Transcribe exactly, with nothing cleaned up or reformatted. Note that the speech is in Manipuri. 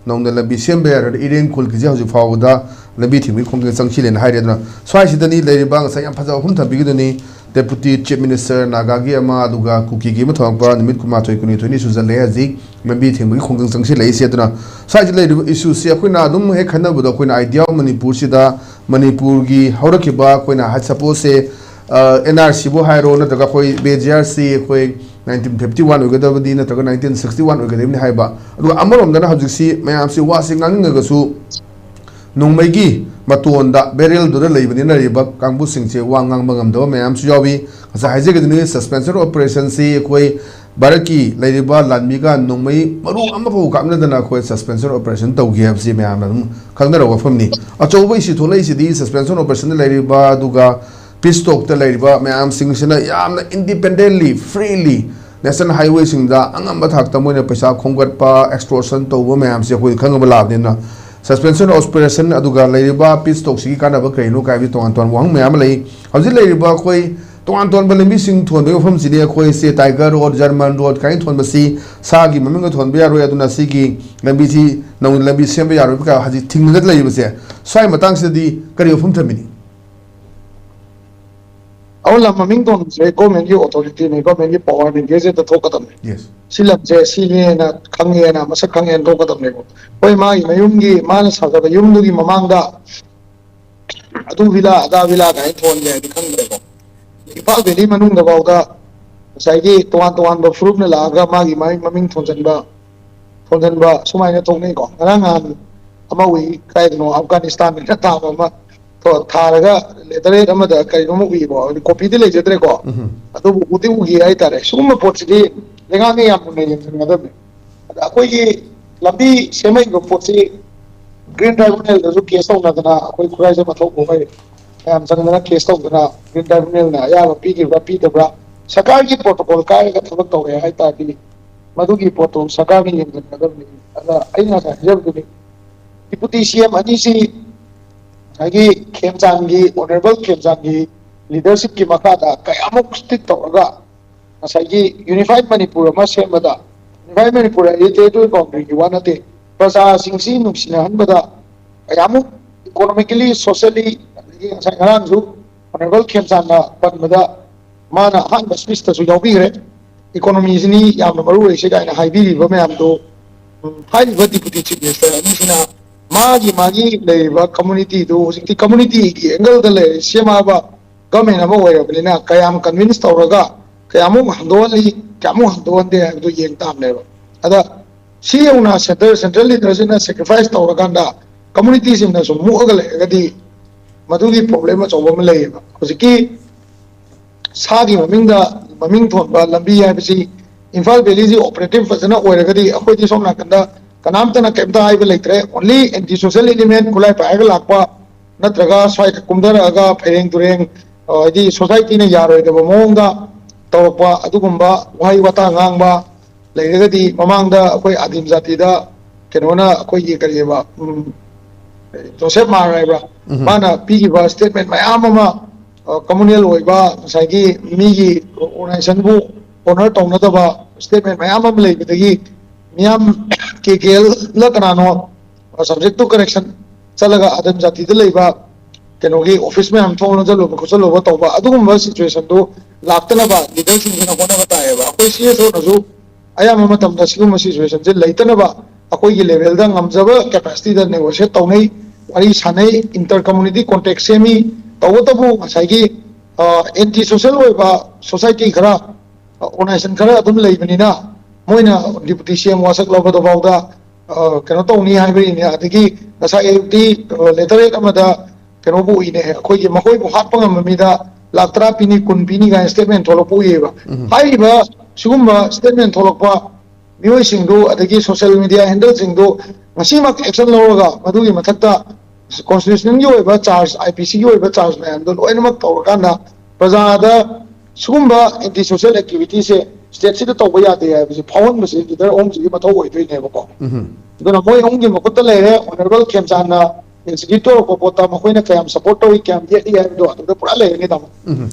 ꯅꯧꯅ ꯂꯝꯕꯤ ꯁꯦꯝꯕ ꯌꯥꯔꯣꯏ꯫ ꯏꯔꯦꯡ ꯈꯨꯜꯒꯤꯁꯦ ꯍꯧꯖꯤꯛ ꯐꯥꯎꯕꯗ ꯂꯝꯕꯤ ꯊꯤꯡꯕꯒꯤ ꯈꯣꯡꯖꯪ ꯆꯪꯁꯤꯜꯂꯦꯅ ꯍꯥꯏꯔꯤ꯫ ꯑꯗꯨꯅ ꯁ꯭ꯋꯥꯏꯁꯤꯗꯅꯤ ꯂꯩꯔꯤꯕ, ꯉꯁꯥꯏ ꯌꯥꯝ ꯐꯖꯕ ꯋꯥꯐꯝ ꯊꯝꯕꯤꯈꯤꯗꯨꯅꯤ, Deputy Chief Minister ꯅꯥꯒꯥꯒꯤ ꯑꯃ, ꯑꯗꯨꯒ ꯀꯨꯀꯤꯒꯤ ꯑꯃ ꯊꯣꯛꯂꯛꯄ ꯅꯨꯃꯤꯠ ꯀꯨꯟꯃꯥꯊꯣꯏ, ꯀꯨꯟꯅꯤꯊꯣꯏꯅꯤ ꯁꯨꯖꯜꯂꯛꯑꯦ ꯍꯧꯖꯤꯛ ꯂꯝꯕꯤ ꯊꯤꯡꯕꯒꯤ ꯈꯣꯡꯖꯪ ꯆꯪꯁꯤꯜꯂꯛꯏꯁꯦ꯫ ꯑꯗꯨꯅ ꯁ꯭ꯋꯥꯏꯁꯤ ꯂꯩꯔꯤꯕ ꯏꯁꯨꯁꯤ ꯑꯩꯈꯣꯏꯅ ꯑꯗꯨꯝ ꯍꯦꯛ ꯈꯟꯅꯕꯗ, ꯑꯩꯈꯣꯏꯅ ꯑꯥꯏꯗꯤꯌꯥ ꯑꯣꯐ ꯃꯅꯤꯄꯨꯔꯁꯤꯗ ꯃꯅꯤꯄꯨꯔꯒꯤ ꯍꯧꯔꯛꯈꯤꯕ, ꯑꯩꯈꯣꯏꯅ ꯍꯥꯏ ꯁꯄꯣꯖꯁꯦ, ꯑꯦꯟ ꯑꯥꯔ ꯁꯤꯕꯨ ꯍꯥꯏꯔꯣ, ꯅꯠꯇ꯭ꯔꯒ ꯑꯩꯈꯣꯏ B A G R C ꯑꯩꯈꯣꯏ ꯅꯥꯏꯟꯇꯤꯟ ꯐꯤꯐꯇꯤ ꯋꯥꯟ ꯑꯣꯏꯒꯗꯕꯅꯤ, ꯅꯠꯇ꯭ꯔꯒ ꯅꯥꯏꯟꯇꯤꯟ ꯁꯤꯛꯁꯇꯤ ꯋꯥꯟ ꯑꯣꯏꯒꯗꯕꯅꯤ ꯍꯥꯏꯕ꯫ ꯑꯗꯨꯒ ꯑꯃꯔꯣꯝꯗꯅ ꯍꯧꯖꯤꯛꯁꯤ ꯃꯌꯥꯝꯁꯤ ꯋꯥꯁꯤ ꯉꯥꯡꯅꯤꯡꯉꯒꯁꯨ ꯅꯣꯡꯃꯩꯒꯤ ꯃꯇꯣꯟꯗ, ꯕꯦꯔꯦꯜꯗꯨꯗ ꯂꯩꯕꯅꯤꯅ ꯂꯩꯔꯤꯕ ꯀꯥꯡꯕꯨꯁꯤꯡꯁꯦ ꯋꯥ ꯉꯥꯡꯕ ꯉꯝꯗꯕ ꯃꯌꯥꯝꯁꯨ ꯌꯥꯎꯏ꯫ ꯉꯁꯥꯏ ꯍꯥꯏꯖꯈꯤꯗꯨꯅꯤ, ꯁꯁꯄꯦꯟꯁꯟ ꯑꯣꯄꯔꯦꯁꯟꯁꯤ ꯑꯩꯈꯣꯏ ꯚꯥꯔꯠꯀꯤ ꯂꯩꯔꯤꯕ ꯂꯥꯟꯃꯤꯒ ꯅꯣꯡꯃꯩ ꯃꯔꯨ ꯑꯃꯐꯥꯎ ꯀꯥꯞꯅꯗꯅ ꯑꯩꯈꯣꯏ ꯁꯁꯄꯦꯟꯁꯟ ꯑꯣꯄꯔꯦꯁꯟ ꯇꯧꯈꯤ ꯍꯥꯏꯕꯁꯤ ꯃꯌꯥꯝꯅ ꯑꯗꯨꯝ ꯈꯪꯅꯔꯕ ꯋꯥꯐꯝꯅꯤ꯫ ꯑꯆꯧꯕ ꯏꯁꯨ ꯊꯣꯛꯂꯛꯏꯁꯤꯗꯤ ꯁꯁꯄꯦꯟꯁꯟ ꯑꯣꯄꯔꯦꯁꯟꯗ ꯂꯩꯔꯤꯕ, ꯑꯗꯨꯒ ꯄꯤꯁ ꯇꯣꯛꯇ ꯂꯩꯔꯤꯕ ꯃꯌꯥꯝꯁꯤꯡꯁꯤꯅ ꯌꯥꯝꯅ ꯏꯟꯗꯤꯄꯦꯟꯗꯦꯟꯂꯤ, ꯐ꯭ꯔꯤꯂꯤ ꯅꯦꯁꯅꯦꯜ ꯍꯥꯏꯋꯦꯁꯤꯡꯗ ꯑꯉꯝꯕ ꯊꯥꯛꯇ ꯃꯣꯏꯅ ꯄꯩꯁꯥ ꯈꯣꯝꯒꯠꯄ, ꯑꯦꯛꯁꯇꯣꯔꯁꯟ ꯇꯧꯕ ꯃꯌꯥꯝꯁꯦ ꯑꯩꯈꯣꯏ ꯈꯪꯉꯕ ꯂꯥꯛꯑꯕꯅꯤꯅ, ꯁꯁꯄꯦꯟꯁꯟ ꯑꯣꯄꯔꯦꯁꯟ ꯑꯗꯨꯒ ꯂꯩꯔꯤꯕ ꯄꯤꯁ ꯇꯣꯛꯁꯤꯒꯤ ꯀꯥꯟꯅꯕ ꯀꯔꯤꯅꯣ ꯀꯥꯏꯕꯁꯤ ꯇꯣꯉꯥꯟ ꯇꯣꯉꯥꯟꯕ ꯋꯥꯍꯪ ꯃꯌꯥꯝ ꯑꯃ ꯂꯩ꯫ ꯍꯧꯖꯤꯛ ꯂꯩꯔꯤꯕ ꯑꯩꯈꯣꯏ ꯇꯣꯉꯥꯟ ꯇꯣꯉꯥꯟꯕ ꯂꯝꯕꯤꯁꯤꯡ ꯊꯣꯟꯕꯒꯤ ꯃꯐꯝꯁꯤꯗꯤ ꯑꯩꯈꯣꯏꯁꯦ ꯇꯥꯏꯒꯔ ꯔꯣꯗ, ꯖꯔꯃꯟ ꯔꯣꯗ ꯀꯥꯏꯅ ꯊꯣꯟꯕꯁꯤ ꯁꯥꯒꯤ ꯃꯃꯤꯡꯒ ꯊꯣꯟꯕ ꯌꯥꯔꯣꯏ, ꯑꯗꯨꯅ ꯁꯤꯒꯤ ꯂꯝꯕꯤꯁꯤ ꯅꯧꯅ ꯂꯝꯕꯤ ꯁꯦꯝꯕ ꯌꯥꯔꯣꯏ ꯀꯥꯏ ꯍꯧꯖꯤꯛ ꯊꯤꯡꯉꯒ ꯂꯩꯔꯤꯕꯁꯦ, ꯁ꯭ꯋꯥꯏ ꯃꯇꯥꯡꯁꯤꯗꯗꯤ ꯀꯔꯤ ꯋꯥꯐꯝ ꯊꯝꯕꯤꯅꯤ? ꯑꯧ, ꯂꯝ ꯃꯃꯤꯡ ꯊꯣꯟꯕꯁꯦ ꯒꯣꯔꯃꯦꯟꯒꯤ ꯑꯣꯊꯣꯔꯤꯇꯤꯅꯤ, ꯒꯣꯔꯃꯦꯟꯒꯤ ꯄꯋꯥꯔꯅꯤ, ꯒꯦꯖꯦꯠꯇ ꯊꯣꯛꯀꯗꯕꯅꯤ꯫ ꯌꯦꯁ꯫ ꯁꯤ ꯂꯝꯁꯦ ꯁꯤꯅꯦꯅ ꯈꯪꯉꯦꯅ, ꯃꯁꯛ ꯈꯪꯉꯦꯅ ꯊꯣꯛꯀꯗꯕꯅꯦꯕ꯫ ꯍꯣꯏ, ꯃꯥꯒꯤ ꯃꯌꯨꯝꯒꯤ, ꯃꯥꯅ ꯁꯥꯖꯕ ꯌꯨꯝꯗꯨꯒꯤ ꯃꯃꯥꯡꯗ ꯑꯗꯨ ꯚꯤꯂꯥ, ꯑꯗꯥ ꯚꯤꯂꯥ ꯀꯥꯏꯅ ꯊꯣꯟꯒꯦ ꯍꯥꯏꯗꯤ ꯈꯪꯗ꯭ꯔꯦꯀꯣ꯫ ꯏꯝꯐꯥꯜ ꯚꯦꯂꯤ ꯃꯅꯨꯡꯗ ꯐꯥꯎꯗ ꯉꯁꯥꯏꯒꯤ ꯇꯣꯉꯥꯟ ꯇꯣꯉꯥꯟꯕ ꯐꯨꯔꯨꯞꯅ ꯂꯥꯛꯑꯒ ꯃꯥꯒꯤ, ꯃꯥꯒꯤ ꯃꯃꯤꯡ ꯊꯣꯟꯖꯟꯕ, ꯊꯣꯟꯖꯟꯕ ꯁꯨꯃꯥꯏꯅ ꯊꯣꯛꯅꯩꯀꯣ꯫ ꯉꯔꯥꯡ ꯅꯍꯥꯟ ꯑꯃ ꯎꯏ, ꯀꯥꯏꯗꯅꯣ, ꯑꯐꯒꯥꯅꯤꯁꯇꯥꯟꯗ ꯊꯥꯕ ꯑꯃ ꯊꯣ-, ꯊꯥꯔꯒ ꯂꯦꯇꯔꯦꯠ ꯑꯃꯗ ꯀꯔꯤꯅꯣꯝꯃ ꯎꯏꯕ, ꯀꯣꯄꯤꯗꯤ ꯂꯩꯖꯗ꯭ꯔꯦꯀꯣ꯫ ꯎꯝ꯫ ꯑꯗꯨꯕꯨ ꯎꯗꯤ ꯎꯈꯤ ꯍꯥꯏꯇꯥꯔꯦ꯫ ꯁꯤꯒꯨꯝꯕ ꯄꯣꯠꯁꯤꯗꯤ ꯂꯩꯉꯥꯛꯅ ꯌꯥꯝ ꯃꯨꯟꯅ ꯌꯦꯡꯁꯤꯟꯒꯗꯕꯅꯤ꯫ ꯑꯗ ꯑꯩꯈꯣꯏꯒꯤ ꯂꯝꯕꯤ ꯁꯦꯝꯃꯛꯏꯕ ꯄꯣꯠꯁꯤ ꯒ꯭ꯔꯤꯟ ꯇ꯭ꯔꯥꯏꯕꯨꯅꯦꯜꯗꯁꯨ ꯀꯦꯁ ꯇꯧꯅꯗꯅ, ꯑꯩꯈꯣꯏ ꯈꯨꯔꯥꯏꯖꯝ ꯑꯊꯧꯕ ꯍꯣꯏ ꯃꯌꯥꯝ ꯆꯪꯗꯅ ꯀꯦꯁ ꯇꯧꯗꯅ, ꯒ꯭ꯔꯤꯟ ꯇ꯭ꯔꯥꯏꯕꯨꯅꯦꯜꯅ ꯑꯌꯥꯕ ꯄꯤꯈꯤꯕ꯭ꯔꯥ ꯄꯤꯗꯕ꯭ꯔꯥ, ꯁꯔꯀꯥꯔꯒꯤ ꯄ꯭ꯔꯣꯇꯣꯀꯣꯜ ꯀꯥꯏꯔꯒ ꯊꯕꯛ ꯇꯧꯔꯦ ꯍꯥꯏ ꯇꯥꯔꯗꯤ, ꯃꯗꯨꯒꯤ ꯄꯣꯠꯇꯣ ꯁꯔꯀꯥꯔꯅ ꯌꯦꯡꯁꯤꯟꯒꯗꯕꯅꯤ꯫ ꯑꯗ ꯑꯩꯅ ꯉꯁꯥꯏ ꯍꯥꯏꯖꯕꯗꯨꯅꯤ, ꯗꯤꯄꯨꯇꯤ ꯁꯤ ꯑꯦꯝ ꯑꯅꯤꯁꯤ ꯉꯁꯥꯏꯒꯤ ꯈꯦꯝꯆꯥꯟꯒꯤ, ꯑꯣꯅꯔꯦꯕꯜ ꯈꯦꯝꯆꯥꯟꯒꯤ ꯂꯤꯗꯔꯁꯤꯞꯀꯤ ꯃꯈꯥꯗ ꯀꯌꯥꯃꯨꯛ ꯁ꯭ꯇꯤꯛ ꯇꯧꯔꯒ ꯉꯁꯥꯏꯒꯤ ꯌꯨꯅꯤꯐꯥꯏꯠ ꯃꯅꯤꯄꯨꯔ ꯑꯃ ꯁꯦꯝꯕꯗ, ꯌꯨꯅꯤꯐꯥꯏꯠ ꯃꯅꯤꯄꯨꯔ ꯍꯥꯏꯗꯤ ꯇꯦꯔꯤꯇꯣꯔꯤꯌꯦꯜ ꯕꯥꯎꯟꯗꯔꯤꯒꯤ ꯋꯥ ꯅꯠꯇꯦ, ꯄ꯭ꯔꯖꯥꯁꯤꯡꯁꯤ ꯅꯨꯡꯁꯤꯅꯍꯟꯕꯗ ꯀꯌꯥꯃꯨꯛ economically, socially, ꯑꯗꯒꯤ ꯉꯁꯥꯏ ꯉꯔꯥꯡꯁꯨ Honourable ꯈꯦꯝꯆꯥꯟꯅ ꯄꯟꯕꯗ ꯃꯥꯅ ꯑꯍꯥꯟꯕ speech ꯇꯁꯨ ꯌꯥꯎꯕꯤꯈ꯭ꯔꯦ꯫ Economy ꯁꯤꯅꯤ ꯌꯥꯝꯅ ꯃꯔꯨ ꯑꯣꯏꯔꯤꯁꯦ ꯀꯥꯏꯅ ꯍꯥꯏꯕꯤꯔꯤꯕ ꯃꯌꯥꯝꯗꯣ, ꯎꯝ, ꯍꯥꯏꯔꯤꯕ Deputy Chief Minister ꯑꯅꯤꯁꯤꯅ ꯃꯥꯒꯤ ꯃꯥꯒꯤ ꯂꯩꯔꯤꯕ community ꯗꯨ ꯍꯧꯖꯤꯛꯇꯤ community ꯒꯤ angle ꯗ ꯂꯩꯔꯦ, ꯁꯦꯝꯃꯛꯑꯕ government ꯑꯃ ꯑꯣꯏꯔꯕꯅꯤꯅ ꯀꯌꯥꯝ convince ꯇꯧꯔꯒ ꯀꯌꯥꯃꯨꯛ ꯍꯟꯗꯣꯛꯍꯜꯂꯤ, ꯀꯌꯥꯃꯨꯛ ꯍꯟꯗꯣꯛꯍꯟꯗꯦ ꯍꯥꯏꯕꯗꯨ ꯌꯦꯡ ꯇꯥꯕꯅꯦꯕ꯫ ꯑꯗ ꯁꯤ ꯌꯧꯅ centre, central leader ꯁꯤꯅ sacrifice ꯇꯧꯔꯀꯥꯟꯗ community ꯁꯤꯡꯅ ꯁꯨꯝ ꯃꯨꯛꯑꯒ ꯂꯩꯔꯒꯗꯤ ꯃꯗꯨꯒꯤ problem ꯑꯆꯧꯕ ꯑꯃ ꯂꯩꯌꯦꯕ꯫ ꯍꯧꯖꯤꯛꯀꯤ ꯁꯥꯒꯤ ꯃꯃꯤꯡꯗ ꯃꯃꯤꯡ ꯊꯣꯟꯕ ꯂꯝꯕꯤ ꯍꯥꯏꯕꯁꯤ ꯏꯝꯐꯥꯜ valley ꯁꯤ operative ꯐꯖꯅ ꯑꯣꯏꯔꯒꯗꯤ ꯑꯩꯈꯣꯏꯗꯤ ꯁꯣꯝ ꯅꯥꯀꯟꯗ ꯀꯅꯥꯝꯇꯅ ꯀꯩꯝꯇ ꯍꯥꯏꯕ ꯂꯩꯇ꯭ꯔꯦ꯫ Only anti social element ꯈꯨꯠꯂꯥꯏ ꯄꯥꯏꯔꯒ ꯂꯥꯛꯄ ꯅꯠꯇ꯭ꯔꯒ ꯁ꯭ꯋꯥꯏꯗ ꯀꯨꯝꯊꯔꯛꯑꯒ ꯐꯩꯔꯦꯡ ꯇꯨꯔꯦꯡ, ꯑ, ꯍꯥꯏꯗꯤ society ꯅ ꯌꯥꯔꯣꯏꯗꯕ ꯃꯑꯣꯡꯗ ꯇꯧꯔꯛꯄ ꯑꯗꯨꯒꯨꯝꯕ ꯋꯥꯍꯩ ꯋꯥꯇꯥ ꯉꯥꯡꯕ ꯂꯩꯔꯒꯗꯤ, ꯃꯃꯥꯡꯗ ꯑꯩꯈꯣꯏ ꯑꯥꯗꯤꯝ ꯖꯥꯇꯤꯗ ꯀꯩꯅꯣꯅ ꯑꯩꯈꯣꯏꯒꯤ ꯀꯔꯤꯑꯕ, ꯎꯝ, ꯖꯣꯁꯦꯐ ꯃꯥꯔ ꯍꯥꯏꯕ꯭ꯔꯥ, ꯎꯝ꯫ ꯃꯥꯅ ꯄꯤꯈꯤꯕ statement ꯃꯌꯥꯝ ꯑꯃ, ꯑ, communal ꯑꯣꯏꯕ ꯉꯁꯥꯏꯒꯤ ꯃꯤꯒꯤ organization ꯕꯨ honour ꯇꯧꯅꯗꯕ statement ꯃꯌꯥꯝ ꯑꯃ ꯂꯩꯕꯗꯒꯤ ꯃꯤꯌꯥꯝ ꯀꯦ ꯀꯦ ꯑꯦꯜ ꯂ ꯀꯅꯥꯅꯣ subject to correction ꯆꯠꯂꯒ ꯑꯥꯗꯤꯝ ꯖꯥꯇꯤꯗ ꯂꯩꯕ ꯀꯩꯅꯣꯒꯤ office ꯃꯌꯥꯝ ꯊꯣꯡ ꯂꯣꯟꯁꯤꯜꯂꯨꯕ ꯈꯣꯠꯆꯜꯂꯨꯕ ꯇꯧꯕ ꯑꯗꯨꯒꯨꯝꯕ situation ꯗꯨ ꯂꯥꯛꯇꯅꯕ leader ꯁꯤꯡꯁꯤꯅ ꯍꯣꯠꯅꯕ ꯇꯥꯏꯌꯦꯕ꯫ ꯑꯩꯈꯣꯏ C S O ꯅꯁꯨ ꯑꯌꯥꯝꯕ ꯃꯇꯝꯗ ꯁꯤꯒꯨꯝꯕ situation ꯁꯦ ꯂꯩꯇꯅꯕ ꯑꯩꯈꯣꯏꯒꯤ level ꯗ ꯉꯝꯖꯕ capacity ꯗ negotiate ꯇꯧꯅꯩ, ꯋꯥꯔꯤ ꯁꯥꯟꯅꯩ, inter community contact ꯁꯦꯝꯃꯤ꯫ ꯇꯧꯕꯇꯕꯨ ꯉꯁꯥꯏꯒꯤ, ꯑ, anti social ꯑꯣꯏꯕ society ꯈꯔ, ꯑ, organization ꯈꯔ ꯑꯗꯨꯝ ꯂꯩꯕꯅꯤꯅ ꯃꯣꯏꯅ Deputy C M ꯋꯥꯁꯛ ꯂꯧꯕꯗ ꯐꯥꯎꯗ, ꯑ, ꯀꯩꯅꯣ ꯇꯧꯅꯤ ꯍꯥꯏꯕꯒꯤꯅꯦ꯫ ꯑꯗꯒꯤ ꯉꯁꯥꯏ ꯑꯌꯨꯛꯇꯤ, ꯑ, letter head ꯑꯃꯗ ꯀꯩꯅꯣꯕꯨ ꯎꯏꯅꯦ, ꯑꯩꯈꯣꯏꯒꯤ ꯃꯈꯣꯏꯕꯨ ꯍꯥꯠꯄ ꯉꯝꯕ ꯃꯤꯗ ꯂꯥꯈ ꯇꯔꯥ ꯄꯤꯅꯤ, ꯀꯨꯟ ꯄꯤꯅꯤ ꯀꯥꯏꯅ statement ꯊꯣꯛꯂꯛꯄ ꯎꯏꯌꯦꯕ꯫ ꯎꯝ꯫ ꯍꯥꯏꯔꯤꯕ ꯁꯤꯒꯨꯝꯕ statement ꯊꯣꯛꯂꯛꯄ ꯃꯤꯑꯣꯏꯁꯤꯡꯗꯨ ꯑꯗꯒꯤ social media handle ꯁꯤꯡꯗꯨ ꯉꯁꯤꯃꯛ action ꯂꯧꯔꯒ ꯃꯗꯨꯒꯤ ꯃꯊꯛꯇ constitutional ꯒꯤ ꯑꯣꯏꯕ charge, I P C ꯒꯤ ꯑꯣꯏꯕ charge ꯃꯌꯥꯝꯗꯣ ꯂꯣꯏꯅꯃꯛ ꯇꯧꯔꯀꯥꯟꯗ ꯄ꯭ꯔꯖꯥꯗ ꯁꯤꯒꯨꯝꯕ anti social activity ꯁꯦ state ꯁꯤꯗ ꯇꯧꯕ ꯌꯥꯗꯦ ꯍꯥꯏꯕꯁꯤ ꯐꯥꯎꯍꯟꯕꯁꯤ leader ꯑꯍꯨꯝꯁꯤꯒꯤ ꯃꯊꯧ ꯑꯣꯏꯗꯣꯏꯅꯦꯕꯀꯣ꯫ ꯎꯝ꯫ ꯑꯗꯨꯅ ꯃꯣꯏ ꯑꯍꯨꯝꯒꯤ ꯃꯈꯨꯠꯇ ꯂꯩꯔꯦ꯫ Honourable ꯈꯦꯝꯆꯥꯟꯅ execute ꯇꯧꯔꯛꯄ ꯄꯣꯠꯇ ꯃꯈꯣꯏꯅ ꯀꯌꯥꯝ support ꯇꯧꯏ, ꯀꯌꯥꯝ ꯌꯦꯠꯂꯤ ꯍꯥꯏꯕꯗꯣ ꯑꯗꯨꯗ ꯄꯨꯔꯥ ꯂꯩꯔꯅꯤ, ꯇꯥꯃꯣ꯫ ꯎꯝ꯫